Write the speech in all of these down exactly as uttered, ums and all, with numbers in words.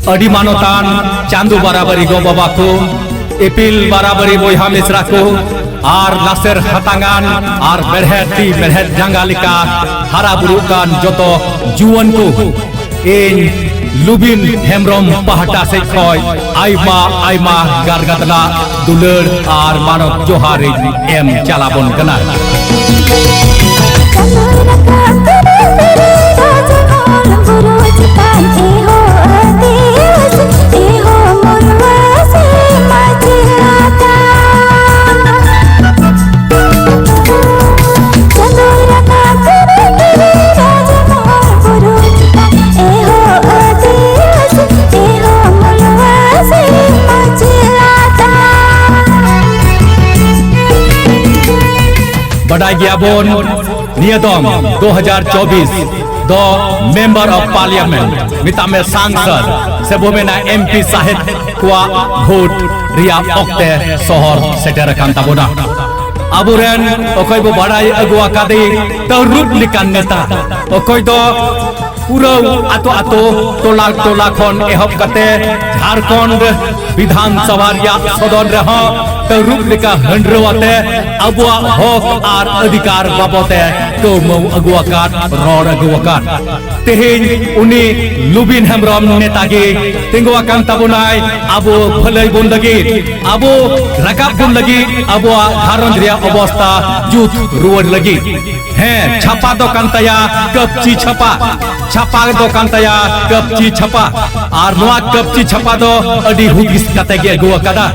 ᱟᱹᱰᱤ ᱢᱟᱱᱚᱛᱟᱱ ᱪᱟᱸᱫᱚ ᱵᱟᱨᱟᱵᱟᱨᱤ ᱜᱚ ᱵᱟᱵᱟ ᱠᱚ, ᱤᱯᱤᱞ ᱵᱟᱨᱟᱵᱟᱨᱤ ᱵᱚᱭᱦᱟ ᱢᱤᱥᱨᱟ ᱠᱚ, ᱟᱨ ᱞᱟᱥᱮᱨ ᱦᱟᱛᱟᱝᱟᱱ ᱟᱨ ᱵᱮᱲᱦᱮᱫ ᱛᱤ ᱢᱮᱲᱦᱮᱫ ᱡᱟᱸᱜᱟ ᱞᱮᱠᱟ ᱦᱟᱨᱟ ᱵᱩᱨᱩᱜ ᱠᱟᱱ ᱡᱚᱛᱚ ᱡᱩᱣᱟᱹᱱ ᱠᱚ, ᱤᱧ ᱞᱩᱵᱤᱱ ᱦᱮᱢᱵᱨᱚᱢ ᱯᱟᱦᱴᱟ ᱥᱮᱫ ᱠᱷᱚᱱ ᱟᱭᱢᱟ ᱟᱭᱢᱟ ᱜᱟᱨᱜᱟᱫᱞᱟ ᱫᱩᱞᱟᱹᱲ ᱟᱨ ᱢᱟᱱᱚᱛ ᱡᱚᱦᱟᱨ ᱤᱧ ᱮᱢ ᱪᱟᱞᱟᱵᱚᱱ ᱠᱟᱱᱟ᱾ ᱵᱟᱰᱟᱭ ᱜᱮᱭᱟᱵᱚᱱ, ᱱᱤᱭᱟᱹ ᱫᱚᱢ ᱫᱩ ᱦᱟᱡᱟᱨ ᱪᱚᱵᱵᱤᱥ ᱫᱚ Member of Parliament, ᱢᱮᱛᱟᱜ ᱢᱮ ᱥᱟᱝᱥᱚᱫ, ᱥᱮ ᱵᱚ ᱢᱮᱱᱟ M P ᱥᱟᱦᱮᱵ ᱠᱚᱣᱟᱜ ᱵᱷᱳᱴ ᱨᱮᱭᱟᱜ ᱚᱠᱛᱮ ᱥᱚᱦᱚᱨ ᱥᱮᱴᱮᱨ ᱟᱠᱟᱱ ᱛᱟᱵᱚᱱᱟ᱾ ᱟᱵᱚᱨᱮᱱ ᱚᱠᱚᱭ ᱵᱚ ᱵᱟᱲᱟᱭ ᱟᱹᱜᱩ ᱟᱠᱟᱫᱮ ᱛᱟᱹᱨᱩᱵ ᱞᱮᱠᱟᱱ ᱱᱮᱛᱟ, ᱚᱠᱚᱭ ᱫᱚ ᱯᱩᱨᱟᱹ ᱟᱛᱳ ᱟᱛᱳ, ᱴᱚᱞᱟ ᱴᱚᱞᱟ ᱠᱷᱚᱱ ᱮᱦᱚᱵ ᱠᱟᱛᱮ ᱡᱷᱟᱲᱠᱷᱚᱸᱰ ᱵᱤᱫᱷᱟᱱ ᱥᱚᱵᱷᱟ ᱨᱮᱭᱟᱜ ᱥᱚᱫᱚᱱ ᱨᱮᱦᱚᱸ ᱛᱟᱹᱨᱩᱵ ᱞᱮᱠᱟ ᱦᱟᱹᱱᱰᱨᱟᱹᱣ ᱟᱛᱮ ᱟᱵᱚᱣᱟᱜ ᱦᱚᱠ ᱟᱨ ᱚᱫᱷᱤᱠᱟᱨ ᱵᱟᱵᱚᱛ ᱮ ᱠᱟᱹᱣᱢᱟᱹᱣ ᱟᱹᱜᱩ ᱟᱠᱟᱫ, ᱨᱚᱲ ᱟᱹᱜᱩ ᱟᱠᱟᱫ᱾ ᱛᱮᱦᱮᱧ ᱩᱱᱤ ᱞᱩᱵᱤᱱ ᱦᱮᱢᱵᱨᱚᱢ ᱱᱮᱛᱟ ᱜᱮ ᱛᱤᱸᱜᱩ ᱟᱠᱟᱱ ᱛᱟᱵᱚᱱᱟᱭ ᱟᱵᱚ ᱵᱷᱟᱹᱞᱟᱹᱭ ᱵᱚᱱ ᱞᱟᱹᱜᱤᱫ, ᱟᱵᱚ ᱨᱟᱠᱟᱵ ᱵᱚᱱ ᱞᱟᱹᱜᱤᱫ, ᱟᱵᱚᱣᱟᱜ ᱜᱷᱟᱨᱚᱸᱡᱽ ᱨᱮᱭᱟᱜ ᱚᱵᱚᱥᱛᱟ ᱡᱩᱛ ᱨᱩᱣᱟᱹᱲ ᱞᱟᱹᱜᱤᱫ᱾ ᱦᱮᱸ, ᱪᱷᱟᱯᱟ ᱫᱚ ᱠᱟᱱ ᱛᱟᱭᱟ ᱠᱟᱹᱯᱪᱤ ᱪᱷᱟᱯᱟ, ᱪᱷᱟᱯᱟ ᱫᱚ ᱠᱟᱱ ᱛᱟᱭᱟ ᱠᱟᱹᱯᱪᱤ ᱪᱷᱟᱯᱟ᱾ ᱟᱨ ᱱᱚᱣᱟ ᱠᱟᱹᱯᱪᱤ ᱪᱷᱟᱯᱟ ᱫᱚ ᱟᱹᱰᱤ ᱦᱩᱫᱤᱥ ᱠᱟᱛᱮ ᱜᱮ ᱟᱹᱜᱩ ᱟᱠᱟᱫᱟ᱾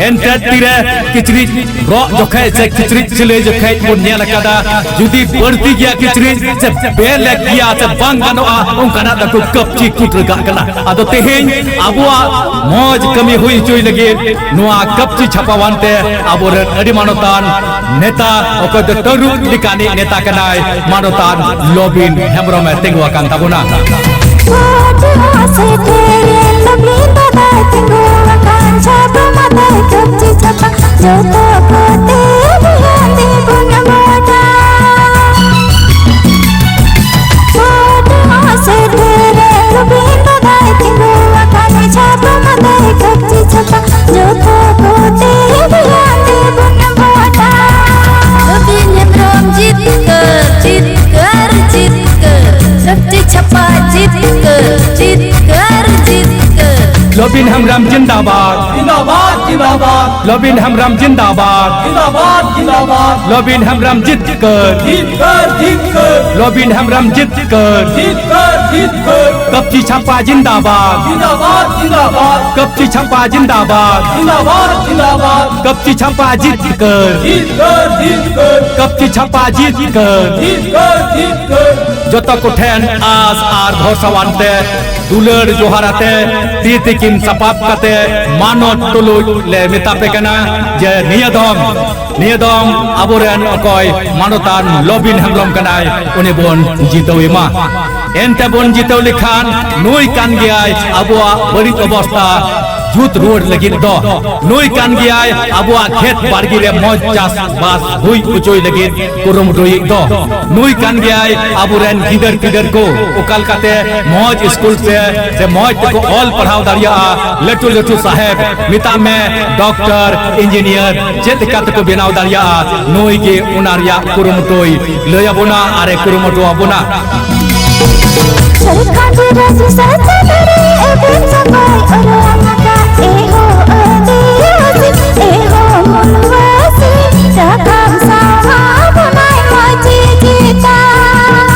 ᱮᱱᱛᱮ ᱛᱤᱨᱮ ᱠᱤᱪᱨᱤᱡ ᱨᱚᱜ ᱡᱚᱠᱷᱮᱡ ᱥᱮ ᱠᱤᱪᱨᱤᱡ ᱥᱤᱞᱟᱹᱭ ᱡᱚᱠᱷᱮᱡ ᱵᱚᱱ ᱧᱮᱞ ᱟᱠᱟᱫᱟ, ᱡᱩᱫᱤ ᱵᱟᱹᱲᱛᱤ ᱜᱮᱭᱟ ᱠᱤᱪᱨᱤᱡ ᱥᱮ ᱵᱮᱞᱮᱠ ᱜᱮᱭᱟ ᱥᱮ ᱵᱟᱝ ᱜᱟᱱᱚᱜᱼᱟ, ᱚᱱᱠᱟᱱᱟᱜ ᱫᱚᱠᱚ ᱠᱟᱹᱯᱪᱤ ᱠᱩᱴ ᱨᱟᱠᱟᱵ ᱠᱟᱱᱟ᱾ ᱟᱫᱚ ᱛᱮᱦᱮᱧ ᱟᱵᱚᱣᱟᱜ ᱢᱚᱡᱽ ᱠᱟᱹᱢᱤ ᱦᱩᱭ ᱦᱚᱪᱚᱭ ᱞᱟᱹᱜᱤᱫ ᱱᱚᱣᱟ ᱠᱟᱹᱯᱪᱤ ᱪᱷᱟᱯᱟᱣᱟᱱ ᱛᱮ ᱟᱵᱚᱨᱮᱱ ᱟᱹᱰᱤ ᱢᱟᱱᱚᱛᱟᱱ ᱱᱮᱛᱟ, ᱚᱠᱚᱭ ᱫᱚ ᱛᱟᱹᱨᱩᱵ ᱞᱮᱠᱟᱱᱤᱡ ᱱᱮᱛᱟ ᱠᱟᱱᱟᱭ, ᱢᱟᱱᱚᱛᱟᱱ ᱞᱚᱵᱤᱱ ᱦᱮᱢᱵᱨᱚᱢ ᱮ ᱛᱤᱸᱜᱩ ᱟᱠᱟᱱ ᱛᱟᱵᱚᱱᱟ᱾ ᱵᱷᱳᱴ ᱦᱚᱸ ᱥᱮᱴᱮᱨᱮᱱ, ᱞᱚᱵᱤᱱ ᱫᱟᱫᱟᱭ ᱛᱤᱸᱜᱩ ᱟᱠᱟᱱ, ᱪᱷᱟᱯᱟ ᱢᱟᱫᱟᱭ ᱠᱟᱹᱯᱪᱤ ᱪᱷᱟᱯᱟ, ᱡᱚᱛᱚ ᱠᱚᱛᱮ ᱫᱷᱮᱭᱟᱱ ᱛᱮᱵᱚᱱ ᱵᱷᱳᱴᱟ᱾ ᱵᱷᱳᱴ ᱦᱚᱸ ᱥᱮᱴᱮᱨᱮᱱ, ᱞᱚᱵᱤᱱ ᱫᱟᱫᱟᱭ ᱛᱤᱸᱜᱩ ᱟᱠᱟᱱ, ᱞᱚᱵᱤᱱ ᱦᱮᱢᱵᱨᱚᱢ ᱡᱤᱱᱫᱟᱵᱟᱫ᱾ ᱡᱤᱱᱫᱟᱵᱟᱫ, ᱡᱤᱱᱫᱟᱵᱟᱫ᱾ ᱞᱚᱵᱤᱱ ᱦᱮᱢᱵᱨᱚᱢ ᱡᱤᱱᱫᱟᱵᱟᱫ᱾ ᱡᱤᱱᱫᱟᱵᱟᱫ, ᱡᱤᱱᱫᱟᱵᱟᱫ᱾ ᱞᱚᱵᱤᱱ ᱦᱮᱢᱵᱨᱚᱢ ᱡᱤᱛᱠᱟᱹᱨ᱾ ᱡᱤᱛᱠᱟᱹᱨ, ᱡᱤᱛᱠᱟᱹᱨ᱾ ᱞᱚᱵᱤᱱ ᱦᱮᱢᱵᱨᱚᱢ ᱡᱤᱛᱠᱟᱹᱨ᱾ ᱡᱤᱛᱠᱟᱹᱨ, ᱡᱤᱛᱠᱟᱹᱨ᱾ ᱠᱟᱹᱯᱪᱤ ᱪᱷᱟᱯᱟ ᱡᱤᱱᱫᱟᱵᱟᱫ᱾ ᱡᱤᱱᱫᱟᱵᱟᱫ, ᱡᱤᱱᱫᱟᱵᱟᱫ᱾ ᱠᱟᱹᱯᱪᱤ ᱪᱷᱟᱯᱟ ᱡᱤᱱᱫᱟᱵᱟᱫ᱾ ᱡᱤᱱᱫᱟᱵᱟᱫ, ᱡᱤᱱᱫᱟᱵᱟᱫ᱾ ᱠᱟᱹᱯᱪᱤ ᱪᱷᱟᱯᱟ ᱡᱤᱛᱠᱟᱹᱨ᱾ ᱡᱤᱛᱠᱟᱹᱨ, ᱡᱤᱛᱠᱟᱹᱨ᱾ ᱠᱟᱹᱯᱪᱤ ᱪᱷᱟᱯᱟ ᱡᱤᱛᱠᱟᱹᱨ᱾ ᱡᱤᱛᱠᱟᱹᱨ, ᱡᱤᱛᱠᱟᱹᱨ᱾ ᱡᱚᱛᱚ ᱠᱚᱴᱷᱮᱱ ᱟᱥ ᱟᱨ ᱵᱷᱚᱨᱥᱟᱣᱟᱱ ᱛᱮ ᱫᱩᱞᱟᱹᱲ ᱡᱚᱦᱟᱨ ᱟᱛᱮ ᱛᱤ ᱛᱤᱠᱤᱱ ᱥᱟᱯᱟᱵ ᱠᱟᱛᱮ ᱢᱟᱱᱚᱛ ᱛᱩᱞᱩᱡ ᱞᱮ ᱢᱮᱛᱟ ᱯᱮ ᱠᱟᱱᱟ ᱡᱮ ᱱᱤᱭᱟᱹ ᱫᱚᱢ, ᱱᱤᱭᱟᱹ ᱫᱚᱢ ᱟᱵᱚᱨᱮᱱ ᱚᱠᱚᱭ ᱢᱟᱱᱚᱛᱟᱱ ᱞᱚᱵᱤᱱ ᱦᱮᱢᱵᱨᱚᱢ ᱠᱟᱱᱟᱭ, ᱩᱱᱤ ᱵᱚᱱ ᱡᱤᱛᱟᱹᱣ ᱮᱢᱟ᱾ ᱮᱱᱛᱮ ᱵᱚᱱ ᱡᱤᱛᱟᱹᱣ ᱞᱮᱠᱷᱟᱱ ᱱᱩᱭ ᱠᱟᱱ ᱜᱮᱭᱟᱭ ᱟᱵᱚᱣᱟᱜ ᱵᱟᱹᱲᱤᱡ ᱚᱵᱚᱥᱛᱟ ᱡᱩᱛ ᱨᱩᱣᱟᱹᱲ ᱞᱟᱹᱜᱤᱫ ᱫᱚ᱾ ᱱᱩᱭ ᱠᱟᱱ ᱜᱮᱭᱟᱭ ᱟᱵᱚᱣᱟᱜ ᱠᱷᱮᱛ ᱵᱟᱲᱜᱮ ᱨᱮ ᱢᱚᱡᱽ ᱪᱟᱥ ᱵᱟᱥ ᱦᱩᱭ ᱦᱚᱪᱚᱭ ᱞᱟᱹᱜᱤᱫ ᱠᱩᱨᱩᱢᱩᱴᱩᱭᱤᱡ ᱫᱚ᱾ ᱱᱩᱭ ᱠᱟᱱ ᱜᱮᱭᱟᱭ ᱟᱵᱚᱨᱮᱱ ᱜᱤᱫᱟᱹᱨ ᱯᱤᱫᱟᱹᱨ ᱠᱚ ᱚᱠᱟ ᱞᱮᱠᱟᱛᱮ ᱢᱚᱡᱽ ᱥᱠᱩᱞ ᱛᱮ ᱥᱮ ᱢᱚᱡᱽ ᱛᱮᱠᱚ ᱚᱞ ᱯᱟᱲᱦᱟᱣ ᱫᱟᱲᱮᱭᱟᱜᱼᱟ, ᱞᱟᱹᱴᱩ ᱞᱟᱹᱴᱩ ᱥᱟᱦᱮᱵ, ᱢᱮᱛᱟᱜ ᱢᱮ ᱰᱚᱠᱴᱚᱨ, ᱤᱧᱡᱤᱱᱤᱭᱟᱨ, ᱪᱮᱫ ᱞᱮᱠᱟ ᱛᱮᱠᱚ ᱵᱮᱱᱟᱣ ᱫᱟᱲᱮᱭᱟᱜᱼᱟ, ᱱᱩᱭ ᱜᱮ ᱚᱱᱟ ᱨᱮᱭᱟᱜ ᱠᱩᱨᱩᱢᱩᱴᱩᱭ ᱞᱟᱹᱭ ᱟᱵᱚᱱᱟ ᱟᱨᱮ ᱠᱩᱨᱩᱢᱩᱴᱩ ᱟᱵᱚᱱᱟ᱾ ᱡᱷᱟᱲᱠᱷᱚᱸᱰ ᱨᱟᱡᱽ ᱥᱚᱨᱠᱟᱨ ᱨᱮ ᱮᱵᱷᱮᱱ ᱥᱟᱯᱷᱟᱭ ᱚᱨᱚᱝ ᱟᱠᱟᱫ ᱮᱦᱚ ᱟᱹᱫᱤᱵᱟᱹᱥᱤ, ᱮᱦᱚ ᱢᱩᱞᱣᱟᱹᱥᱤ, ᱨᱟᱠᱟᱵ ᱥᱟᱶ ᱟᱵᱚᱱᱟᱭ ᱢᱟᱹᱡᱷᱤ ᱪᱮᱛᱟᱱ᱾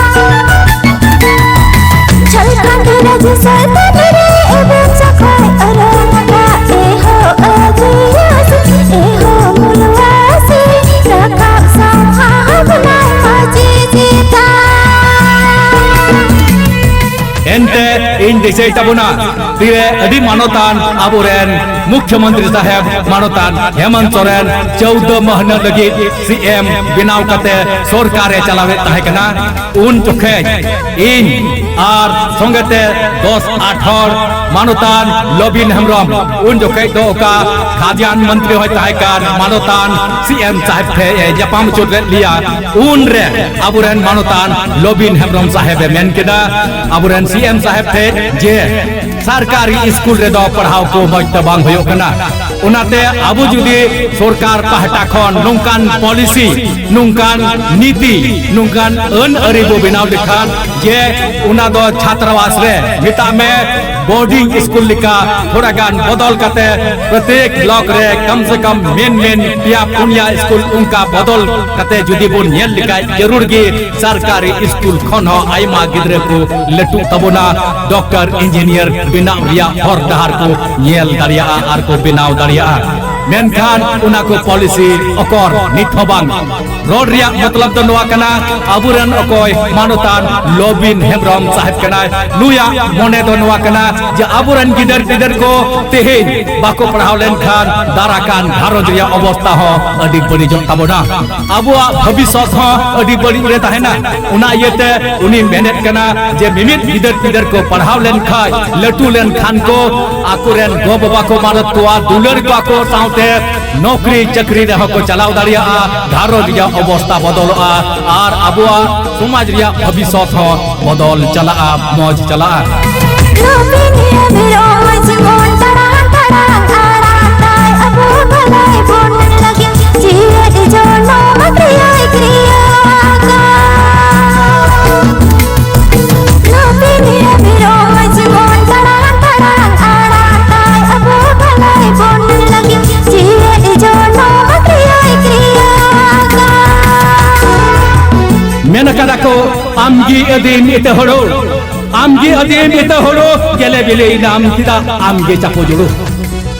ᱡᱷᱟᱲᱠᱷᱚᱸᱰ ᱨᱟᱡᱽ ᱥᱚᱨᱠᱟᱨ ᱨᱮ ᱮᱵᱷᱮᱱ ᱥᱟᱯᱷᱟᱭ ᱚᱨᱚᱝ ᱟᱠᱟᱫ ᱮᱦᱚ ᱟᱹᱫᱤᱵᱟᱹᱥᱤ, ᱮᱦᱚ ᱢᱩᱞᱣᱟᱹᱥᱤ, ᱨᱟᱠᱟᱵ ᱥᱟᱶ ᱟᱵᱚᱱᱟᱭ ᱢᱟᱹᱡᱷᱤ ᱪᱮᱛᱟᱱ᱾ ᱮᱱᱛᱮ ᱤᱧ ᱫᱤᱥᱟᱹᱭ ᱛᱟᱵᱚᱱᱟ, ᱛᱤᱨᱮ ᱟᱹᱰᱤ ᱢᱟᱱᱚᱛᱟᱱ ᱟᱵᱚᱨᱮᱱ ᱢᱩᱠᱷᱭᱚᱢᱚᱱᱛᱨᱤ ᱥᱟᱦᱮᱵᱽ ᱢᱟᱱᱚᱛᱟᱱ ᱦᱮᱢᱚᱱᱛ ᱥᱚᱨᱮᱱ ᱪᱳᱣᱫᱚ ᱢᱟᱹᱦᱱᱟᱹ ᱞᱟᱹᱜᱤᱫ ᱥᱤ ᱮᱢ ᱵᱮᱱᱟᱣ ᱠᱟᱛᱮ ᱥᱚᱨᱠᱟᱨᱮ ᱪᱟᱞᱟᱣᱮᱫ ᱛᱟᱦᱮᱸ ᱠᱟᱱᱟ᱾ ᱩᱱ ᱡᱚᱠᱷᱮᱡ ᱤᱧ ᱟᱨ ᱥᱚᱸᱜᱮᱛᱮ ᱫᱚᱥ ᱟᱴ ᱦᱚᱲ ᱢᱟᱱᱚᱛᱟᱱ ᱞᱚᱵᱤᱱ ᱦᱮᱢᱵᱨᱚᱢ, ᱩᱱ ᱡᱚᱠᱷᱮᱡ ᱫᱚ ᱚᱠᱟ ᱠᱷᱟᱫᱭᱟᱱ ᱢᱚᱱᱛᱨᱤ ᱦᱚᱸᱭ ᱛᱟᱦᱮᱸ ᱠᱟᱱ, ᱢᱟᱱᱚᱛᱟᱱ ᱥᱤ ᱮᱢ ᱥᱟᱦᱮᱵᱽ ᱴᱷᱮᱡ ᱮ ᱧᱟᱯᱟᱢ ᱦᱚᱪᱚ ᱞᱮᱫ ᱞᱮᱭᱟ᱾ ᱩᱱᱨᱮ ᱟᱵᱚᱨᱮᱱ ᱢᱟᱱᱚᱛᱟᱱ ᱞᱚᱵᱤᱱ ᱦᱮᱢᱵᱨᱚᱢ ᱥᱟᱦᱮᱵᱽ ᱮ ᱢᱮᱱ ᱠᱮᱫᱟ ᱟᱵᱚᱨᱮᱱ ᱥᱤ ᱮᱢ ᱥᱟᱦᱮᱵᱽ ᱴᱷᱮᱡ ᱡᱮ ᱥᱚᱨᱠᱟᱨᱤ ᱥᱠᱩᱞ ᱨᱮᱫᱚ ᱯᱟᱲᱦᱟᱣ ᱠᱚ ᱢᱚᱡᱽ ᱛᱮ ᱵᱟᱝ ᱦᱩᱭᱩᱜ ᱠᱟᱱᱟ᱾ ᱚᱱᱟᱛᱮ ᱟᱵᱚ ᱡᱩᱫᱤ ᱥᱚᱨᱠᱟᱨ ᱯᱟᱦᱴᱟ ᱠᱷᱚᱱ ᱱᱚᱝᱠᱟᱱ ᱯᱚᱞᱤᱥᱤ, ᱱᱚᱝᱠᱟᱱ ᱱᱤᱛᱤ, ᱱᱚᱝᱠᱟᱱ ᱟᱹᱱ ᱟᱹᱨᱤ ᱵᱚ ᱵᱮᱱᱟᱣ ᱞᱮᱠᱷᱟᱱ ᱡᱮ ᱚᱱᱟ ᱫᱚ ᱪᱷᱟᱛᱨᱟᱵᱟᱥ ᱨᱮ ᱢᱮᱛᱟᱜ ᱢᱮ ᱵᱳᱨᱰᱤᱝ ᱥᱠᱩᱞ ᱞᱮᱠᱟ ᱛᱷᱚᱲᱟ ᱜᱟᱱ ᱵᱚᱫᱚᱞ ᱠᱟᱛᱮ, ᱯᱨᱚᱛᱮᱠ ᱵᱞᱚᱠ ᱨᱮ ᱠᱚᱢ ᱥᱮ ᱠᱚᱢ ᱢᱮᱱ ᱢᱮᱱ ᱯᱮᱭᱟ ᱯᱩᱱᱭᱟ ᱥᱠᱩᱞ ᱚᱱᱠᱟ ᱵᱚᱫᱚᱞ ᱠᱟᱛᱮ ᱡᱩᱫᱤ ᱵᱚᱱ ᱧᱮᱞ ᱞᱮᱠᱷᱟᱡ, ᱡᱟᱹᱨᱩᱲ ᱜᱮ ᱥᱚᱨᱠᱟᱨᱤ ᱥᱠᱩᱞ ᱠᱷᱚᱱ ᱦᱚᱸ ᱟᱭᱢᱟ ᱜᱤᱫᱽᱨᱟᱹ ᱠᱚ ᱞᱟᱹᱴᱩᱜ ᱛᱟᱵᱚᱱᱟ, ᱰᱚᱠᱴᱚᱨ, ᱤᱧᱡᱤᱱᱤᱭᱟᱨ ᱵᱮᱱᱟᱣ ᱨᱮᱭᱟᱜ ᱦᱚᱨ ᱰᱟᱦᱟᱨ ᱠᱚ ᱧᱮᱞ ᱫᱟᱲᱮᱭᱟᱜᱼᱟ ᱟᱨ ᱠᱚ ᱵᱮᱱᱟᱣ ᱫᱟᱲᱮᱭᱟᱜᱼᱟ᱾ ᱢᱮᱱᱠᱷᱟᱱ ᱚᱱᱟ ᱠᱚ ᱯᱚᱞᱤᱥᱤ ᱚᱠᱚᱨ ᱱᱤᱛ ᱦᱚᱸ ᱵᱟᱝ᱾ ᱨᱚᱲ ᱨᱮᱭᱟᱜ ᱢᱚᱛᱞᱚᱵ ᱫᱚ ᱱᱚᱣᱟ ᱠᱟᱱᱟ, ᱟᱵᱚᱨᱮᱱ ᱚᱠᱚᱭ ᱢᱟᱱᱚᱛᱟᱱ ᱞᱚᱵᱤᱱ ᱦᱮᱢᱵᱨᱚᱢ ᱥᱟᱦᱮᱵ ᱠᱟᱱᱟᱭ, ᱱᱩᱭᱟᱜ ᱢᱚᱱᱮ ᱫᱚ ᱱᱚᱣᱟ ᱠᱟᱱᱟ ᱡᱮ ᱟᱵᱚᱨᱮᱱ ᱜᱤᱫᱟᱹᱨ ᱯᱤᱫᱟᱹᱨ ᱠᱚ ᱛᱮᱦᱮᱧ ᱵᱟᱠᱚ ᱯᱟᱲᱦᱟᱣ ᱞᱮᱱᱠᱷᱟᱱ ᱫᱟᱨᱟ ᱠᱟᱱ ᱜᱷᱟᱨᱚᱸᱡᱽ ᱨᱮᱭᱟᱜ ᱚᱵᱚᱥᱛᱟ ᱦᱚᱸ ᱟᱹᱰᱤ ᱵᱟᱹᱲᱤᱡᱚᱜ ᱛᱟᱵᱚᱱᱟ, ᱟᱵᱚᱣᱟᱜ ᱵᱷᱚᱵᱤᱥᱥᱚᱛ ᱦᱚᱸ ᱟᱹᱰᱤ ᱵᱟᱹᱲᱤᱡ ᱨᱮ ᱛᱟᱦᱮᱱᱟ᱾ ᱚᱱᱟ ᱤᱭᱟᱹᱛᱮ ᱩᱱᱤ ᱢᱮᱱᱮᱫ ᱠᱟᱱᱟ ᱡᱮ ᱢᱤᱢᱤᱫ ᱜᱤᱫᱟᱹᱨ ᱯᱤᱫᱟᱹᱨ ᱠᱚ ᱯᱟᱲᱦᱟᱣ ᱞᱮᱱᱠᱷᱟᱱ, ᱞᱟᱹᱴᱩ ᱞᱮᱱᱠᱷᱟᱱ ᱠᱚ, ᱟᱠᱚᱨᱮᱱ ᱜᱚ ᱵᱟᱵᱟ ᱠᱚ ᱢᱟᱱᱚᱛ ᱠᱚᱣᱟ, ᱫᱩᱞᱟᱹᱲ ᱠᱚᱣᱟ ᱠᱚ, ᱥᱟᱶᱛᱮ ᱱᱚᱠᱨᱤ ᱪᱟᱹᱠᱨᱤ ᱨᱮᱦᱚᱸ ᱠᱚ ᱪᱟᱞᱟᱣ ᱫᱟᱲᱮᱭᱟᱜᱼᱟ, ᱜᱷᱟᱨᱚᱸᱡᱽ ᱨᱮᱭᱟᱜ ᱚᱵᱚᱥᱛᱟ ᱵᱚᱫᱚᱞᱚᱜᱼᱟ ᱟᱨ ᱟᱵᱚᱣᱟᱜ ᱥᱚᱢᱟᱡᱽ ᱨᱮᱭᱟᱜ ᱵᱷᱚᱵᱤᱥᱥᱚᱛ ᱦᱚᱸ ᱵᱚᱫᱚᱞ ᱪᱟᱞᱟᱜᱼᱟ, ᱢᱚᱡᱽ ᱪᱟᱞᱟᱜᱼᱟ᱾ ᱞᱚᱵᱤᱱᱤᱭᱟᱹ ᱢᱮᱨᱚᱢ ᱡᱮᱢᱚᱱ ᱛᱟᱲᱟᱝ ᱛᱟᱲᱟᱝ ᱟᱲᱟᱝ ᱛᱟᱭ, ᱟᱵᱚ ᱵᱷᱟᱹᱞᱟᱹᱭ ᱵᱚᱱ ᱞᱟᱹᱜᱤᱫ ᱡᱤᱭᱮᱫ ᱡᱚᱱᱚᱢ ᱠᱨᱤᱭᱟᱭ ᱠᱨᱤᱭᱟ ᱟᱠᱟᱫ᱾ ᱞᱚᱵᱤᱱᱤᱭᱟᱹ ᱢᱮᱨᱚᱢ ᱡᱮᱢᱚᱱ ᱛᱟᱲᱟᱝ ᱛᱟᱲᱟᱝ ᱟᱲᱟᱝ ᱛᱟᱭ, ᱟᱵᱚ ᱵᱷᱟᱹᱞᱟᱹᱭ ᱵᱚᱱ ᱞᱟᱹᱜᱤᱫ ᱡᱤᱭᱮᱫ ᱡᱚᱱᱚᱢ ᱠᱨᱤᱭᱟᱭ ᱠᱨᱤᱭᱟ ᱟᱠᱟᱫ᱾ ᱢᱮᱱ ᱟᱠᱟᱫᱟ ᱠᱚ, ᱟᱢᱜᱮ ᱟᱹᱫᱤᱢ ᱤᱛᱟᱹ ᱦᱳᱲᱳ, ᱟᱢᱜᱮ ᱟᱹᱫᱤᱢ ᱤᱛᱟᱹ ᱦᱳᱲᱳ, ᱜᱮᱞᱮ ᱵᱤᱞᱤᱭᱮᱱᱟᱢ ᱪᱮᱫᱟᱜ ᱟᱢᱜᱮ ᱪᱟᱯᱚ ᱡᱳᱲᱳ᱾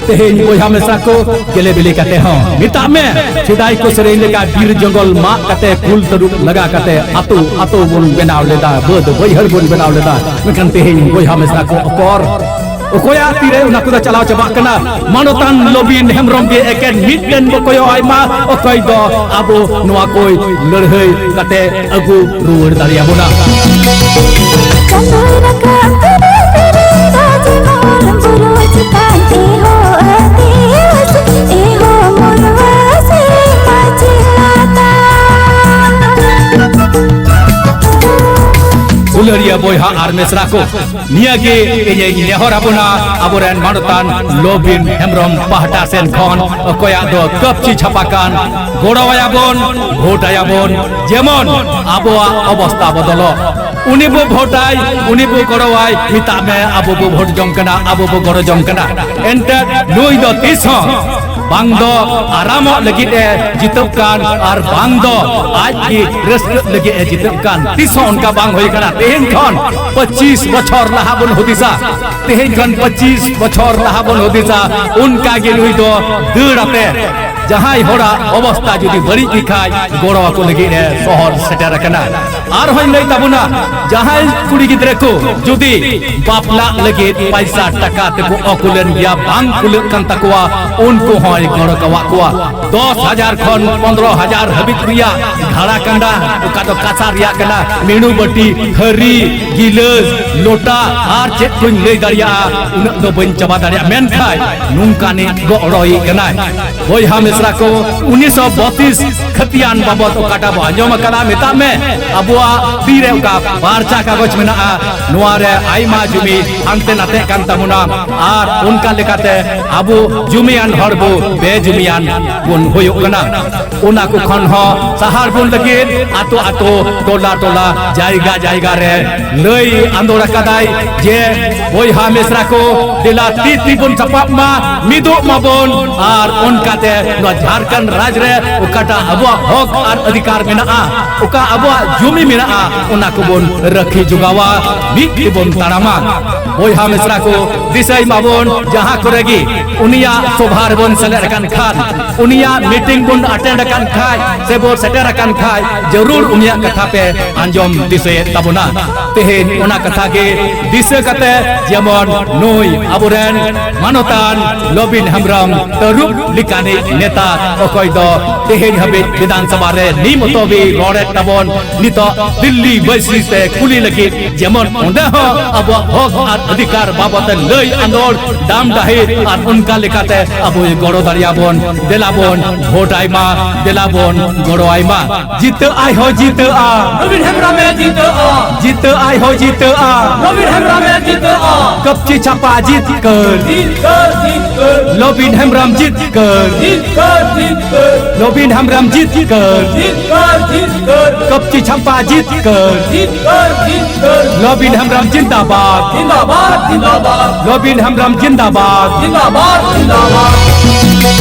ᱛᱮᱦᱮᱧ ᱵᱚᱭᱦᱟ ᱢᱮᱥᱟ ᱠᱚ, ᱜᱮᱞᱮ ᱵᱤᱞᱤ ᱠᱟᱛᱮ ᱦᱚᱸ ᱢᱮᱛᱟᱜ ᱢᱮ, ᱥᱮᱫᱟᱭ ᱠᱚ ᱥᱮᱨᱮᱧ ᱞᱮᱠᱟ ᱵᱤᱨ ᱡᱚᱝᱜᱚᱞ ᱢᱟᱜ ᱠᱟᱛᱮ, ᱠᱩᱞ ᱛᱟᱹᱨᱩᱵ ᱞᱟᱜᱟ ᱠᱟᱛᱮ ᱟᱛᱳ ᱟᱛᱳ ᱵᱚᱱ ᱵᱮᱱᱟᱣ ᱞᱮᱫᱟ, ᱵᱟᱹᱫ ᱵᱟᱹᱭᱦᱟᱹᱲ ᱵᱚᱱ ᱵᱮᱱᱟᱣ ᱞᱮᱫᱟ᱾ ᱢᱮᱱᱠᱷᱟᱱ ᱛᱮᱦᱮᱧ ᱵᱚᱭᱦᱟ ᱢᱮᱥᱟ ᱠᱚ ᱚᱠᱚᱨ? ᱚᱠᱚᱭᱟᱜ ᱛᱤᱨᱮ ᱚᱱᱟ ᱠᱚᱫᱚ ᱪᱟᱞᱟᱣ ᱪᱟᱵᱟᱜ ᱠᱟᱱᱟ? ᱢᱟᱱᱚᱛᱟᱱ ᱞᱚᱵᱤᱱ ᱦᱮᱢᱵᱨᱚᱢ ᱜᱮ ᱮᱠᱮᱱ ᱢᱤᱫᱴᱮᱱ ᱵᱚ ᱠᱚᱭᱚᱜ ᱟᱭ ᱢᱟ, ᱚᱠᱚᱭ ᱫᱚ ᱟᱵᱚ ᱱᱚᱣᱟ ᱠᱚᱭ ᱞᱟᱹᱲᱦᱟᱹᱭ ᱠᱟᱛᱮ ᱟᱹᱜᱩ ᱨᱩᱣᱟᱹᱲ ᱫᱟᱲᱮᱭᱟᱵᱚᱱᱟ᱾ ᱪᱟᱸᱫᱚᱭ ᱨᱟᱠᱟᱵ ᱠᱟᱱᱟ ᱛᱤᱨᱮ ᱫᱚ ᱡᱮᱢᱚᱱ ᱵᱩᱨᱩ ᱪᱮᱛᱟᱱ ᱮᱦᱚ ᱟᱹᱫᱤᱵᱟᱹᱥᱤ, ᱮᱦᱚ ᱢᱩᱨᱣᱟᱹᱥᱤ ᱢᱟᱹᱡᱷᱤ ᱞᱟᱛᱟᱨ᱾ ᱫᱩᱞᱟᱹᱲᱤᱭᱟᱹ ᱵᱚᱭᱦᱟ ᱟᱨ ᱢᱤᱥᱨᱟ ᱠᱚ, ᱱᱤᱭᱟᱹ ᱜᱮ ᱤᱧᱤᱧ ᱱᱮᱦᱚᱨ ᱟᱵᱚᱱᱟ ᱟᱵᱚᱨᱮᱱ ᱢᱟᱱᱚᱛᱟᱱ ᱞᱚᱵᱤᱱ ᱦᱮᱢᱵᱨᱚᱢ ᱯᱟᱦᱴᱟ ᱥᱮᱱ ᱠᱷᱚᱱ, ᱚᱠᱚᱭᱟᱜ ᱫᱚ ᱠᱟᱹᱯᱪᱤ ᱪᱷᱟᱯᱟ ᱠᱟᱱ, ᱜᱚᱲᱚ ᱟᱭᱟᱵᱚᱱ, ᱵᱷᱳᱴ ᱟᱭᱟᱵᱚᱱ, ᱡᱮᱢᱚᱱ ᱟᱵᱚᱣᱟᱜ ᱚᱵᱚᱥᱛᱟ ᱵᱚᱫᱚᱞᱚᱜ᱾ ᱩᱱᱤ ᱵᱚ ᱵᱷᱳᱴᱟᱭ, ᱩᱱᱤ ᱵᱚ ᱜᱚᱲᱚᱣᱟᱭ, ᱢᱮᱛᱟᱜ ᱢᱮ ᱟᱵᱚ ᱵᱚ ᱵᱷᱳᱴ ᱡᱚᱝ ᱠᱟᱱᱟ, ᱟᱵᱚ ᱵᱚ ᱜᱚᱲᱚ ᱡᱚᱝ ᱠᱟᱱᱟ᱾ ᱮᱱᱛᱮ ᱱᱩᱭ ᱫᱚ ᱛᱤᱥ ᱦᱚᱸ ᱵᱟᱝ ᱫᱚ ᱟᱨᱟᱢᱚᱜ ᱞᱟᱹᱜᱤᱫ ᱮ ᱡᱤᱛᱟᱹᱜ ᱠᱟᱱ ᱟᱨ ᱵᱟᱝ ᱫᱚ ᱟᱡ ᱜᱮ ᱨᱟᱹᱥᱠᱟᱹᱜ ᱞᱟᱹᱜᱤᱫ ᱮ ᱡᱤᱛᱟᱹᱜ ᱠᱟᱱ, ᱛᱤᱥ ᱦᱚᱸ ᱚᱱᱠᱟ ᱵᱟᱝ ᱦᱩᱭ ᱠᱟᱱᱟ᱾ ᱛᱮᱦᱮᱧ ᱠᱷᱚᱱ ᱯᱚᱸᱪᱤᱥ ᱵᱚᱪᱷᱚᱨ ᱞᱟᱦᱟ ᱵᱚᱱ ᱦᱩᱫᱤᱥᱟ, ᱛᱮᱦᱮᱧ ᱠᱷᱚᱱ ᱯᱚᱸᱪᱤᱥ ᱵᱚᱪᱷᱚᱨ ᱞᱟᱦᱟ ᱵᱚᱱ ᱦᱩᱫᱤᱥᱟ, ᱚᱱᱠᱟ ᱜᱮ ᱱᱩᱭ ᱫᱚ ᱫᱟᱹᱲ ᱟᱛᱮ ᱡᱟᱦᱟᱸᱭ ᱦᱚᱲᱟᱜ ᱚᱵᱚᱥᱛᱟ ᱡᱩᱫᱤ ᱵᱟᱹᱲᱤᱡ ᱜᱮ ᱠᱷᱟᱡ ᱜᱚᱲᱚ ᱟᱠᱚ ᱞᱟᱹᱜᱤᱫ ᱮ ᱥᱚᱦᱚᱨ ᱥᱮᱴᱮᱨ ᱟᱠᱟᱱᱟ᱾ ᱟᱨᱦᱚᱸᱧ ᱞᱟᱹᱭ ᱛᱟᱵᱚᱱᱟ, ᱡᱟᱦᱟᱸᱭ ᱠᱩᱲᱤ ᱜᱤᱫᱽᱨᱟᱹ ᱠᱚ ᱡᱩᱫᱤ ᱵᱟᱯᱞᱟᱜ ᱞᱟᱹᱜᱤᱫ ᱯᱟᱭᱥᱟ ᱴᱟᱠᱟ ᱛᱮᱠᱚ ᱚᱠᱩᱞᱮᱱ ᱜᱮᱭᱟ, ᱵᱟᱝ ᱠᱩᱞᱟᱹᱜ ᱠᱟᱱ ᱛᱟᱠᱚᱣᱟ, ᱩᱱᱠᱩ ᱦᱚᱸᱭ ᱜᱚᱲᱚ ᱠᱟᱣᱟᱜ ᱠᱚᱣᱟ᱾ ᱫᱚᱥ ᱦᱟᱡᱟᱨ ᱠᱷᱚᱱ ᱯᱚᱱᱫᱽᱨᱚ ᱦᱟᱡᱟᱨ ᱦᱟᱹᱵᱤᱡ ᱨᱮᱭᱟᱜ ᱜᱷᱟᱲᱟ ᱠᱟᱸᱰᱟ, ᱚᱠᱟ ᱫᱚ ᱠᱟᱸᱥᱟ ᱨᱮᱭᱟᱜ ᱠᱟᱱᱟ, ᱢᱤᱲᱩ ᱵᱟᱹᱴᱤ, ᱛᱷᱟᱹᱨᱤ, ᱜᱤᱞᱟᱹᱥ, ᱞᱚᱴᱟ, ᱟᱨ ᱪᱮᱫ ᱠᱚᱧ ᱞᱟᱹᱭ ᱫᱟᱲᱮᱭᱟᱜᱼᱟ, ᱩᱱᱟᱹᱜ ᱫᱚ ᱵᱟᱹᱧ ᱪᱟᱵᱟ ᱫᱟᱲᱮᱭᱟᱜᱼᱟ, ᱢᱮᱱᱠᱷᱟᱱ ᱱᱚᱝᱠᱟᱱᱤᱡ ᱜᱚᱲᱚᱭᱤᱡ ᱠᱟᱱᱟᱭ᱾ ᱵᱚᱭᱦᱟ ᱢᱤᱥᱨᱟ ᱠᱚ, ᱩᱱᱤᱥᱥᱚ ᱵᱚᱛᱤᱥ ᱠᱷᱟᱹᱛᱤᱭᱟᱱ ᱵᱟᱵᱚᱫ ᱚᱠᱟᱴᱟᱜ ᱵᱚ ᱟᱸᱡᱚᱢ ᱟᱠᱟᱫᱟ, ᱢᱮᱛᱟᱜ ᱢᱮ, ᱟᱵᱚᱣᱟᱜ ᱛᱤᱨᱮ ᱚᱠᱟ ᱯᱟᱨᱪᱟ ᱠᱟᱜᱚᱡᱽ ᱢᱮᱱᱟᱜᱼᱟ, ᱱᱚᱣᱟ ᱨᱮ ᱟᱭᱢᱟ ᱡᱩᱢᱤ ᱦᱟᱱᱛᱮ ᱱᱟᱛᱮᱜ ᱠᱟᱱ ᱛᱟᱵᱚᱱᱟ, ᱟᱨ ᱚᱱᱠᱟ ᱞᱮᱠᱟᱛᱮ ᱟᱵᱚ ᱡᱩᱢᱤᱭᱟᱱ ᱦᱚᱲ ᱵᱚ ᱵᱮᱡᱩᱢᱤᱭᱟᱱ ᱵᱚᱱ ᱦᱩᱭᱩᱜ ᱠᱟᱱᱟ᱾ ᱚᱱᱟ ᱠᱚ ᱠᱷᱚᱱ ᱦᱚᱸ ᱥᱟᱦᱟᱨ ᱵᱚᱱ ᱞᱟᱹᱜᱤᱫ ᱟᱛᱳ ᱟᱛᱳ, ᱴᱚᱞᱟ ᱴᱚᱞᱟ, ᱡᱟᱭᱜᱟ ᱡᱟᱭᱜᱟ ᱨᱮ ᱞᱟᱹᱭ ᱟᱸᱫᱳᱲ ᱟᱠᱟᱫᱟᱭ ᱡᱮ, ᱵᱚᱭᱦᱟ ᱢᱤᱥᱨᱟ ᱠᱚ, ᱫᱮᱞᱟ ᱛᱤ ᱛᱤ ᱵᱚᱱ ᱥᱟᱯᱟᱵ ᱢᱟ, ᱢᱤᱫᱚᱜ ᱢᱟᱵᱚᱱ, ᱟᱨ ᱚᱱᱠᱟᱛᱮ ᱱᱚᱣᱟ ᱡᱷᱟᱲᱠᱷᱚᱸᱰ ᱨᱟᱡᱽ ᱨᱮ ᱚᱠᱟᱴᱟᱜ ᱟᱵᱚᱣᱟᱜ ᱦᱚᱠ ᱟᱨ ᱚᱫᱷᱤᱠᱟᱨ ᱢᱮᱱᱟᱜᱼᱟ, ᱚᱠᱟ ᱟᱵᱚᱣᱟᱜ ᱡᱩᱢᱤ ᱢᱮᱱᱟᱜᱼᱟ, ᱚᱱᱟ ᱠᱚᱵᱚᱱ ᱨᱟᱹᱠᱷᱤ ᱡᱚᱜᱟᱣᱟ, ᱢᱤᱫ ᱛᱮᱵᱚᱱ ᱛᱟᱲᱟᱢᱟ᱾ ᱵᱚᱭᱦᱟ ᱢᱤᱥᱨᱟ ᱠᱚ, ᱫᱤᱥᱟᱹᱭ ᱢᱟᱵᱚᱱ, ᱡᱟᱦᱟᱸ ᱠᱚᱨᱮ ᱜᱮ ᱩᱱᱤᱭᱟᱜ ᱥᱚᱵᱷᱟ ᱨᱮᱵᱚᱱ ᱥᱮᱞᱮᱫ ᱟᱠᱟᱱ ᱠᱷᱟᱱ, ᱩᱱᱤᱭᱟᱜ ᱢᱤᱴᱤᱝ ᱵᱚᱱ ᱟᱴᱮᱱᱰ ᱟᱠᱟᱱ ᱠᱷᱟᱡ ᱥᱮ ᱵᱚᱱ ᱥᱮᱴᱮᱨ ᱟᱠᱟᱱ ᱠᱷᱟᱡ, ᱡᱟᱹᱨᱩᱲ ᱩᱱᱤᱭᱟᱜ ᱠᱟᱛᱷᱟ ᱯᱮ ᱟᱸᱡᱚᱢ ᱫᱤᱥᱟᱹᱭᱮᱫ ᱛᱟᱵᱚᱱᱟ᱾ ᱛᱮᱦᱮᱧ ᱚᱱᱟ ᱠᱟᱛᱷᱟ ᱜᱮ ᱫᱤᱥᱟᱹ ᱠᱟᱛᱮ, ᱡᱮᱢᱚᱱ ᱱᱩᱭ ᱟᱵᱚᱨᱮᱱ ᱢᱟᱱᱚᱛᱟᱱ ᱞᱚᱵᱤᱱ ᱦᱮᱢᱵᱨᱚᱢ ᱛᱟᱹᱨᱩᱵ ᱞᱮᱠᱟᱱᱤᱡ ᱱᱮᱛᱟ, ᱚᱠᱚᱭ ᱫᱚ ᱛᱮᱦᱮᱧ ᱦᱟᱹᱵᱤᱡ ᱵᱤᱫᱷᱟᱱ ᱥᱚᱵᱷᱟ ᱨᱮ ᱱᱤᱢ ᱚᱛᱚᱵᱤ ᱨᱚᱲᱮᱫ ᱛᱟᱵᱚᱱ, ᱱᱤᱛᱚᱜ ᱫᱤᱞᱞᱤ ᱵᱟᱹᱭᱥᱤ ᱛᱮ ᱠᱩᱞᱤ ᱞᱟᱹᱜᱤᱫ, ᱡᱮᱢᱚᱱ ᱚᱸᱰᱮ ᱦᱚᱸ ᱟᱵᱚᱣᱟᱜ ᱦᱚᱠ ᱟᱨ ᱚᱫᱷᱤᱠᱟᱨ ᱵᱟᱵᱚᱛ ᱛᱮ ᱞᱟᱹᱭ ᱟᱸᱫᱳᱲ, ᱰᱟᱢ ᱰᱟᱹᱦᱤ, ᱟᱨ ᱚᱱᱠᱟ ᱞᱮᱠᱟᱛᱮ ᱟᱵᱚᱭ ᱜᱚᱲᱚ ᱫᱟᱲᱮᱭᱟᱵᱚᱱ᱾ ᱫᱮᱞᱟ ᱵᱚᱱ ᱵᱷᱳᱴ ᱟᱭᱢᱟ, ᱫᱮᱞᱟ ᱵᱚᱱ ᱜᱚᱲᱚ ᱟᱭᱢᱟ᱾ ᱡᱤᱛᱟᱹᱜ ᱟᱭ ᱦᱚᱸ ᱡᱤᱛᱟᱹᱜᱼᱟ, ᱱᱚᱵᱤᱱ ᱦᱮᱢᱵᱨᱚᱢᱮ ᱡᱤᱛᱟᱹᱜᱼᱟ᱾ ᱡᱤᱛᱟᱹᱜ ᱟᱭ ᱦᱚᱸ ᱡᱤᱛᱟᱹᱜᱼᱟ, ᱱᱚᱵᱤᱱ ᱦᱮᱢᱵᱨᱚᱢᱮ ᱡᱤᱛᱟᱹᱜᱼᱟ᱾ ᱠᱟᱹᱯᱪᱤ ᱪᱷᱟᱯᱟ ᱡᱤᱛᱠᱟᱹᱨ, ᱡᱤᱛᱠᱟᱹᱨ, ᱡᱤᱛᱠᱟᱹᱨ᱾ ᱞᱚᱵᱤᱱ ᱦᱮᱢᱵᱨᱚᱢ ᱡᱤᱛᱠᱟᱹᱨ, ᱡᱤᱛᱠᱟᱹᱨ, ᱡᱤᱛᱠᱟᱹᱨ᱾ ᱞᱚᱵᱤᱱ ᱦᱮᱢᱵᱨᱚᱢ ᱡᱤᱛᱠᱟᱹᱨ, ᱡᱤᱛᱠᱟᱹᱨ, ᱡᱤᱛᱠᱟᱹᱨ᱾ ᱠᱟᱹᱯᱪᱤ ᱪᱷᱟᱯᱟ ᱡᱤᱛᱠᱟᱹᱨ᱾ ᱡᱤᱛᱠᱟᱹᱨ, ᱡᱤᱛᱠᱟᱹᱨ᱾ ᱞᱚᱵᱤᱱ ᱦᱮᱢᱵᱨᱚᱢ ᱡᱤᱱᱫᱟᱵᱟᱫ᱾ ᱡᱤᱱᱫᱟᱵᱟᱫ, ᱡᱤᱱᱫᱟᱵᱟᱫ᱾ ᱞᱚᱵᱤᱱ ᱦᱮᱢᱵᱨᱚᱢ ᱡᱤᱱᱫᱟᱵᱟᱫ᱾ ᱡᱤᱱᱫᱟᱵᱟᱫ, ᱡᱤᱱᱫᱟᱵᱟᱫ᱾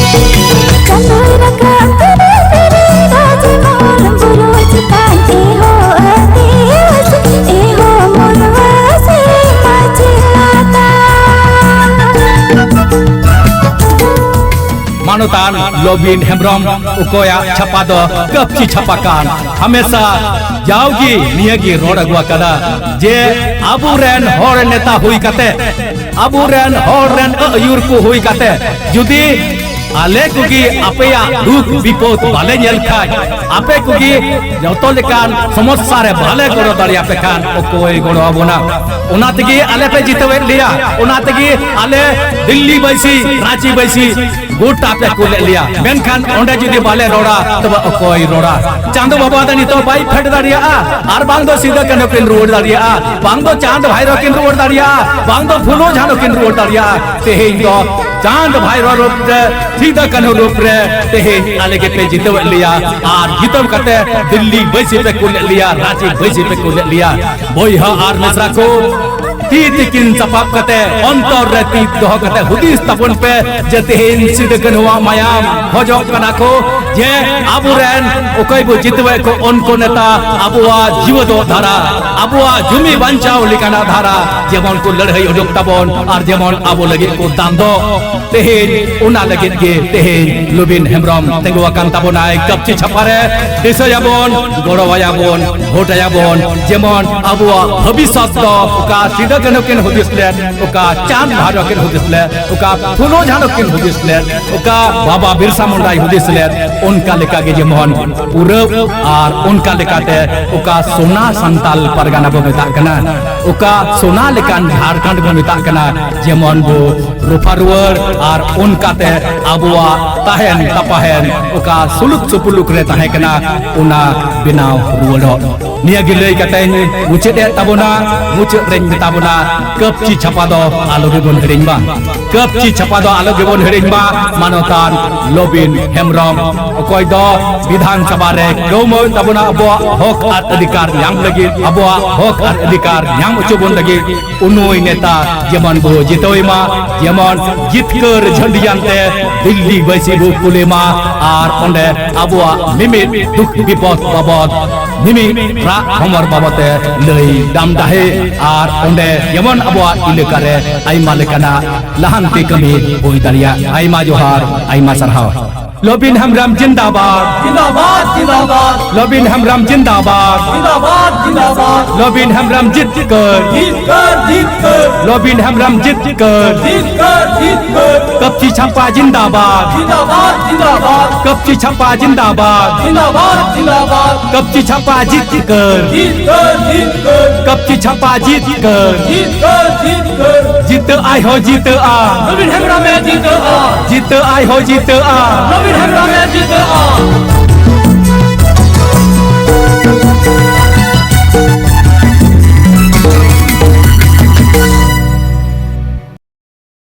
ᱪᱟᱸᱫᱚᱭ ᱨᱟᱠᱟᱵ ᱠᱟᱱᱟ ᱵᱮᱨᱮᱫᱟ ᱡᱮᱢᱚᱱ ᱵᱩᱨᱩ ᱪᱮᱛᱟᱱ ᱮᱦᱚ ᱟᱹᱫᱤᱵᱟᱹᱥᱤ, ᱮᱦᱚ ᱢᱩᱞᱣᱟᱹᱥᱤ ᱢᱟᱹᱡᱷᱤ ᱞᱟᱛᱟᱨ᱾ ᱢᱟᱱᱚᱛᱟᱱ ᱞᱚᱵᱤᱱ ᱦᱮᱢᱵᱨᱚᱢ, ᱚᱠᱚᱭᱟᱜ ᱪᱷᱟᱯᱟ ᱫᱚ ᱠᱟᱹᱯᱪᱤ ᱪᱷᱟᱯᱟ ᱠᱟᱱ, ᱦᱟᱢᱮᱥᱟ ᱡᱟᱣᱜᱮ ᱱᱤᱭᱟᱹᱜᱮ ᱨᱚᱲ ᱟᱹᱜᱩ ᱟᱠᱟᱫᱟ ᱡᱮ ᱟᱵᱚᱨᱮᱱ ᱦᱚᱲ ᱱᱮᱛᱟ ᱦᱩᱭ ᱠᱟᱛᱮ, ᱟᱵᱚᱨᱮᱱ ᱦᱚᱲ ᱨᱮᱱ ᱟᱹᱭᱩᱨ ᱠᱚ ᱦᱩᱭ ᱠᱟᱛᱮ ᱡᱩᱫᱤ ᱟᱞᱮ ᱠᱚᱜᱮ ᱟᱯᱮᱭᱟᱜ ᱫᱩᱠ ᱵᱤᱯᱚᱫ ᱵᱟᱞᱮ ᱧᱮᱞ ᱠᱷᱟᱡ, ᱟᱯᱮ ᱠᱚᱜᱮ ᱡᱚᱛᱚ ᱞᱮᱠᱟᱱ ᱥᱚᱢᱚᱥᱥᱟ ᱨᱮ ᱵᱟᱞᱮ ᱜᱚᱲᱚ ᱫᱟᱲᱮᱭᱟᱯᱮ ᱠᱷᱟᱱ ᱚᱠᱚᱭ ᱜᱚᱲᱚ ᱟᱵᱚᱱᱟ? ᱚᱱᱟ ᱛᱮᱜᱮ ᱟᱞᱮ ᱯᱮ ᱡᱤᱛᱟᱹᱣᱮᱫ ᱞᱮᱭᱟ, ᱚᱱᱟ ᱛᱮᱜᱮ ᱟᱞᱮ ᱫᱤᱞᱞᱤ ᱵᱟᱹᱭᱥᱤ, ᱨᱟᱸᱪᱤ ᱵᱟᱹᱭᱥᱤ ᱜᱚᱴᱟ ᱯᱮ ᱠᱩᱞᱮᱫ ᱞᱮᱭᱟ, ᱢᱮᱱᱠᱷᱟᱱ ᱚᱸᱰᱮ ᱡᱩᱫᱤ ᱵᱟᱞᱮ ᱨᱚᱲᱟ, ᱛᱚᱵᱮ ᱚᱠᱚᱭ ᱨᱚᱲᱟ? ᱪᱟᱸᱫᱚ ᱵᱟᱵᱟ ᱫᱚ ᱱᱤᱛᱚᱜ ᱵᱟᱭ ᱯᱷᱮᱰ ᱫᱟᱲᱮᱭᱟᱜᱼᱟ, ᱟᱨ ᱵᱟᱝ ᱫᱚ ᱥᱤᱫᱟᱹ ᱠᱟᱹᱱᱦᱩ ᱠᱤᱱ ᱨᱩᱣᱟᱹᱲ ᱫᱟᱲᱮᱭᱟᱜᱼᱟ, ᱵᱟᱝ ᱫᱚ ᱪᱟᱸᱫ ᱵᱷᱟᱭᱨᱚ ᱠᱤᱱ ᱨᱩᱣᱟᱹᱲ ᱫᱟᱲᱮᱭᱟᱜᱼᱟ, ᱵᱟᱝ ᱫᱚ ᱯᱷᱩᱞᱳ ᱡᱷᱟᱱᱚ ᱠᱤᱱ ᱨᱩᱣᱟᱹᱲ ᱫᱟᱲᱮᱭᱟᱜᱼᱟ᱾ ᱛᱮᱦᱮᱧ ᱫᱚ ᱪᱟᱸᱫ ᱵᱷᱟᱭᱨᱚ ᱨᱩᱯ ᱨᱮ, ᱥᱤᱫᱟᱹ ᱠᱟᱹᱱᱦᱩ ᱨᱩᱯ ᱨᱮ ᱛᱮᱦᱮᱧ ᱟᱞᱮ ᱜᱮᱯᱮ ᱡᱤᱛᱟᱹᱣᱮᱫ ᱞᱮᱭᱟ, ᱟᱨ ᱡᱤᱛᱟᱹᱣ ᱠᱟᱛᱮ ᱫᱤᱞᱞᱤ ᱵᱟᱹᱭᱥᱤ ᱯᱮ ᱠᱩᱞᱮᱫ ᱞᱮᱭᱟ, ᱨᱟᱸᱪᱤ ᱵᱟᱹᱭᱥᱤ ᱯᱮ ᱠᱩᱞᱮᱫ ᱞᱮᱭᱟ᱾ ᱵᱚᱭᱦᱟ ᱟᱨ ᱢᱤᱥᱨᱟ ᱠᱚ, ᱛᱤ ᱛᱤᱠᱤᱱ ᱥᱟᱯᱟᱵ ᱠᱟᱛᱮ, ᱚᱱᱛᱚᱨ ᱨᱮ ᱛᱤ ᱫᱚᱦᱚ ᱠᱟᱛᱮ ᱦᱩᱫᱤᱥ ᱛᱟᱵᱚᱱ ᱯᱮ ᱡᱮ ᱛᱮᱦᱮᱧ ᱥᱤᱫᱩ ᱠᱟᱹᱱᱦᱩᱣᱟᱜ ᱢᱟᱭᱟᱢ ᱠᱷᱚᱡᱚᱜ ᱠᱟᱱᱟ ᱠᱚ, ᱡᱮ ᱟᱵᱚᱨᱮᱱ ᱚᱠᱚᱭ ᱵᱚ ᱡᱤᱛᱟᱹᱣᱮᱫ ᱠᱚ, ᱩᱱᱠᱩ ᱱᱮᱛᱟ ᱟᱵᱚᱣᱟᱜ ᱡᱤᱣᱮᱫᱚᱜ ᱫᱷᱟᱨᱟ, ᱟᱵᱚᱣᱟᱜ ᱡᱩᱢᱤ ᱵᱟᱧᱪᱟᱣ ᱞᱮᱠᱟᱱᱟᱜ ᱫᱷᱟᱨᱟ ᱡᱮᱢᱚᱱ ᱠᱚ ᱞᱟᱹᱲᱦᱟᱹᱭ ᱩᱰᱩᱠ ᱛᱟᱵᱚᱱ ᱟᱨ ᱡᱮᱢᱚᱱ ᱟᱵᱚ ᱞᱟᱹᱜᱤᱫ ᱠᱚ ᱫᱟᱱᱫᱚᱜ᱾ ᱛᱮᱦᱮᱧ ᱚᱱᱟ ᱞᱟᱹᱜᱤᱫ ᱜᱮ ᱛᱮᱦᱮᱧ ᱞᱩᱵᱤᱱ ᱦᱮᱢᱵᱨᱚᱢ ᱛᱤᱸᱜᱩ ᱟᱠᱟᱱ ᱛᱟᱵᱚᱱᱟᱭ ᱠᱟᱹᱯᱪᱤ ᱪᱷᱟᱯᱟ ᱨᱮ᱾ ᱫᱤᱥᱟᱹᱭᱟᱵᱚᱱ, ᱜᱚᱲᱚᱣᱟᱭᱟᱵᱚᱱ, ᱵᱷᱳᱴ ᱟᱭᱟᱵᱚᱱ, ᱡᱮᱢᱚᱱ ᱟᱵᱚᱣᱟᱜ ᱵᱷᱚᱵᱤᱥᱥᱚᱛ ᱫᱚ ᱚᱠᱟ ᱥᱤᱫᱟᱹ ᱠᱟᱹᱱᱦᱩ ᱠᱤᱱ ᱦᱩᱫᱤᱥ ᱞᱮᱫ, ᱚᱠᱟ ᱪᱟᱸᱫ ᱵᱷᱟᱭᱨᱚ ᱠᱤᱱ ᱦᱩᱫᱤᱥ ᱞᱮᱫ, ᱚᱠᱟ ᱯᱷᱩᱞᱳ ᱡᱷᱟᱱᱚ ᱠᱤᱱ ᱦᱩᱫᱤᱥ ᱞᱮᱫ, ᱚᱠᱟ ᱵᱟᱵᱟ ᱵᱤᱨᱥᱟ ᱢᱩᱱᱰᱟᱭ ᱦᱩᱫᱤᱥ ᱞᱮᱫ, ᱚᱱᱠᱟ ᱞᱮᱠᱟ ᱜᱮ ᱡᱮᱢᱚᱱ ᱯᱩᱨᱟᱹᱣ ᱟᱨ ᱚᱱᱠᱟ ᱞᱮᱠᱟᱛᱮ ᱚᱠᱟ ᱥᱳᱱᱟ ᱥᱟᱱᱛᱟᱞ ᱯᱟᱨᱜᱟᱱᱟ ᱵᱚ ᱢᱮᱛᱟᱜ ᱠᱟᱱᱟ, ᱚᱠᱟ ᱥᱳᱱᱟ ᱞᱮᱠᱟᱱ ᱡᱷᱟᱲᱠᱷᱚᱸᱰ ᱵᱚ ᱢᱮᱛᱟᱜ ᱠᱟᱱᱟ, ᱡᱮᱢᱚᱱ ᱵᱚ ᱨᱚᱯᱷᱟ ᱨᱩᱣᱟᱹᱲ ᱟᱨ ᱚᱱᱠᱟᱛᱮ ᱟᱵᱚᱣᱟᱜ ᱛᱟᱦᱮᱱ ᱛᱟᱯᱟᱦᱮᱱ ᱚᱠᱟ ᱥᱩᱞᱩᱠ ᱥᱩᱯᱩᱞᱩᱠ ᱨᱮ ᱛᱟᱦᱮᱸ ᱠᱟᱱᱟ, ᱚᱱᱟ ᱵᱮᱱᱟᱣ ᱨᱩᱣᱟᱹᱲᱚᱜ᱾ ᱱᱤᱭᱟᱹ ᱜᱮ ᱞᱟᱹᱭ ᱠᱟᱛᱮᱧ ᱢᱩᱪᱟᱹᱫ ᱮᱫ ᱛᱟᱵᱚᱱᱟ᱾ ᱢᱩᱪᱟᱹᱫ ᱨᱮᱧ ᱢᱮᱛᱟ ᱵᱚᱱᱟ, ᱠᱟᱹᱯᱪᱤ ᱪᱷᱟᱯᱟ ᱫᱚ ᱟᱞᱚ ᱜᱮᱵᱚᱱ ᱦᱤᱲᱤᱧ ᱢᱟ, ᱠᱟᱹᱯᱪᱤ ᱪᱷᱟᱯᱟ ᱫᱚ ᱟᱞᱚ ᱜᱮᱵᱚᱱ ᱦᱤᱲᱤᱧ ᱢᱟ᱾ ᱢᱟᱱᱚᱛᱟᱱ ᱞᱚᱵᱤᱱ ᱦᱮᱢᱵᱨᱚᱢ, ᱚᱠᱚᱭ ᱫᱚ ᱵᱤᱫᱷᱟᱱ ᱥᱚᱵᱷᱟ ᱨᱮ ᱠᱟᱹᱣᱢᱟᱹᱣ ᱛᱟᱵᱚᱱᱟ ᱟᱵᱚᱣᱟᱜ ᱦᱚᱠ ᱟᱨ ᱚᱫᱷᱤᱠᱟᱨ ᱧᱟᱢ ᱞᱟᱹᱜᱤᱫ, ᱟᱵᱚᱣᱟᱜ ᱦᱚᱠ ᱟᱨ ᱚᱫᱷᱤᱠᱟᱨ ᱧᱟᱢ ᱦᱚᱪᱚ ᱵᱚᱱ ᱞᱟᱹᱜᱤᱫ, ᱩᱱᱩᱭ ᱱᱮᱛᱟ ᱡᱮᱢᱚᱱ ᱵᱚ ᱡᱤᱛᱟᱹᱣ ᱮᱢᱟ, ᱡᱮᱢᱚᱱ ᱡᱤᱛᱠᱟᱹᱨ ᱡᱷᱟᱹᱱᱰᱤᱭᱟᱱ ᱛᱮ ᱫᱤᱞᱞᱤ ᱵᱟᱹᱭᱥᱤ ᱵᱚ ᱠᱩᱞᱮ ᱢᱟ᱾ ᱟᱨ ᱚᱸᱰᱮ ᱟᱵᱚᱣᱟᱜ ᱢᱤᱢᱤᱫ ᱫᱩᱠ ᱵᱤᱯᱚᱫ ᱵᱟᱵᱚᱫ, ᱢᱤᱢᱤᱫ ᱨᱟᱜ ᱦᱚᱢᱚᱨ ᱵᱟᱵᱚᱫ ᱛᱮ ᱞᱟᱹᱭ ᱰᱟᱢᱰᱟᱦᱮ, ᱟᱨ ᱚᱸᱰᱮ ᱡᱮᱢᱚᱱ ᱟᱵᱚᱣᱟᱜ ᱮᱞᱟᱠᱟ ᱨᱮ ᱟᱭᱢᱟ ᱞᱮᱠᱟᱱᱟᱜ ᱞᱟᱦᱟᱱᱛᱤ ᱠᱟᱹᱢᱤ ᱦᱩᱭ ᱫᱟᱲᱮᱭᱟᱜ᱾ ᱟᱭᱢᱟ ᱡᱚᱦᱟᱨ, ᱟᱭᱢᱟ ᱥᱟᱨᱦᱟᱣ᱾ ᱞᱚᱵᱤᱱ ᱦᱮᱢᱵᱨᱚᱢ ᱡᱤᱱᱫᱟᱵᱟᱫ᱾ ᱡᱤᱱᱫᱟᱵᱟᱫ, ᱡᱤᱱᱫᱟᱵᱟᱫ᱾ ᱞᱚᱵᱤᱱ ᱦᱮᱢᱵᱨᱚᱢ ᱡᱤᱱᱫᱟᱵᱟᱫ᱾ ᱡᱤᱱᱫᱟᱵᱟᱫ, ᱡᱤᱱᱫᱟᱵᱟᱫ᱾ ᱞᱚᱵᱤᱱ ᱦᱮᱢᱵᱨᱚᱢ ᱡᱤᱛᱠᱟᱹᱨ᱾ ᱡᱤᱛᱠᱟᱹᱨ, ᱡᱤᱛᱠᱟᱹᱨ᱾ ᱞᱚᱵᱤᱱ ᱦᱮᱢᱵᱨᱚᱢ ᱡᱤᱛᱠᱟᱹᱨ᱾ ᱡᱤᱛᱠᱟᱹᱨ, ᱡᱤᱛᱠᱟᱹᱨ᱾ ᱠᱟᱹᱯᱪᱤ ᱪᱷᱟᱯᱟ ᱡᱤᱱᱫᱟᱵᱟᱫ᱾ ᱡᱤᱱᱫᱟᱵᱟᱫ, ᱡᱤᱱᱫᱟᱵᱟᱫ᱾ ᱠᱟᱹᱯᱪᱤ ᱪᱷᱟᱯᱟ ᱡᱤᱱᱫᱟᱵᱟᱫ᱾ ᱡᱤᱱᱫᱟᱵᱟᱫ, ᱡᱤᱱᱫᱟᱵᱟᱫ᱾ ᱠᱟᱹᱯᱪᱤ ᱪᱷᱟᱯᱟ ᱡᱤᱛᱠᱟᱹᱨ᱾ ᱡᱤᱛᱠᱟᱹᱨ, ᱡᱤᱛᱠᱟᱹᱨ᱾ ᱠᱟᱹᱯᱪᱤ ᱪᱷᱟᱯᱟ ᱡᱤᱛᱠᱟᱹᱨ᱾ ᱡᱤᱛᱠᱟᱹᱨ, ᱡᱤᱛᱠᱟᱹᱨ᱾ ᱡᱤᱛᱟᱹᱜ ᱟᱭ ᱦᱚᱸ ᱡᱤᱛᱟᱹᱜᱼᱟ᱾ ᱱᱚᱵᱤᱱ ᱦᱮᱢᱵᱨᱚᱢᱮ ᱡᱤᱛᱟᱹᱜᱼᱟ᱾ ᱡᱤᱛᱟᱹᱜ ᱟᱭ ᱦᱚᱸ ᱡᱤᱛᱟᱹᱜᱼᱟ᱾ ᱱᱚᱵᱤᱱ ᱦᱮᱢᱵᱨᱚᱢᱮ ᱡᱤᱛᱟᱹᱜᱼᱟ᱾